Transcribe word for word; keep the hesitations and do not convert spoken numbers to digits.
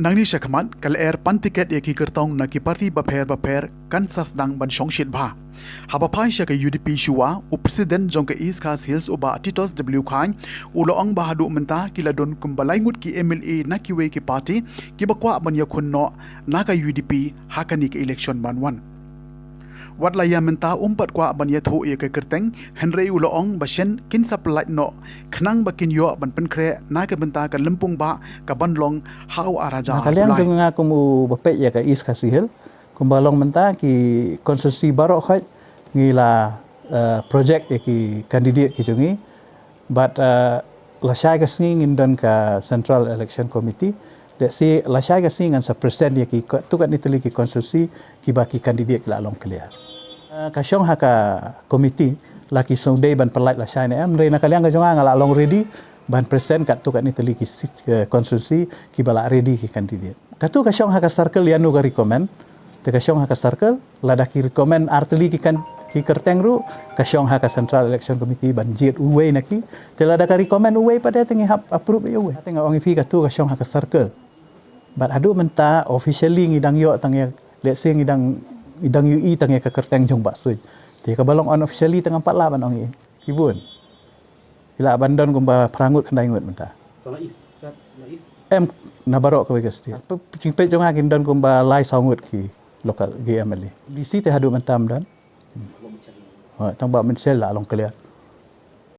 Nangne shakhmat ka lyer pan tiket ïa ki kyrtong na ki parti bapher bapher kan sa sdang ban shongshit bha. Haba phai sha ka U D P shuwa, u President jong ka East Khasi Hills u Bah Titos W Chyne u la ong ba haduh mynta ki la don kumba lai ngut ki M L A na kiwei ki parti kiba kwah ban ïakhun noh na ka U D P ha kane ka election ban wan. Wat la ïa mynta um pat kwah ban ïathuh ïa ka kyrteng, hynrei u la ong ba shen kin sa pyllait noh khnang ba kin ïoh ban pynkhreh na ka bynta ka lympung bah ka ban long ha u ar hajar. Na ka liang jong nga kum u ba peit ïa ka East Khasi Hills, kumba long mynta ki constituency baroh khoit ngi la, eh, project ïa ki candidate ki jong ngi. Bad, eh, lashai ka sngi ngin don ka Central Election Committee. Let's say lashai ka sngi ngan sa present ïa ki ko-, tu katne tylli ki constituency kiba ki candidate ki la long clear. Eh, ka shong ha ka committee la ki sngewdei ban pyllait lashai ne em, hynrei na ka liang ka jong nga nga la long ready ban present kat tu katne tylli ki si-, eh, constituency kiba la ready ki candidate. Katu ka shong ha ka circle ïa no ka recommend. Te ka shong ha ka circle, lada ki recommend ar tylli ki kan, ki kyrteng ruh, ka shong ha ka Central Election Committee ban jied uwei na ki. Te lada ka recommend uwei pat de te ngi hap approve ïa uwei. Te nga ong ïa phi katu ka shong ha ka circle. Bad haduh mynta officially ngi dang ïoh tang ïa, let's say ngi dang, ngi dang ïohi tang ïa ka kyrteng jong Bah Suid. Te kaba long unofficially te ngam pat lah ban ong ïa ki bun. Ki lah ban don kumba phra ngut khyndai ngut mynta. Sa na East, sa na East. Em, na baroh kawei ka state. Jingpeit jong nga kin don kumba lai saw ngut ki local ki M L A. D C te haduh mynta ym don. Ha, tang Bah Mynsiem la long clear.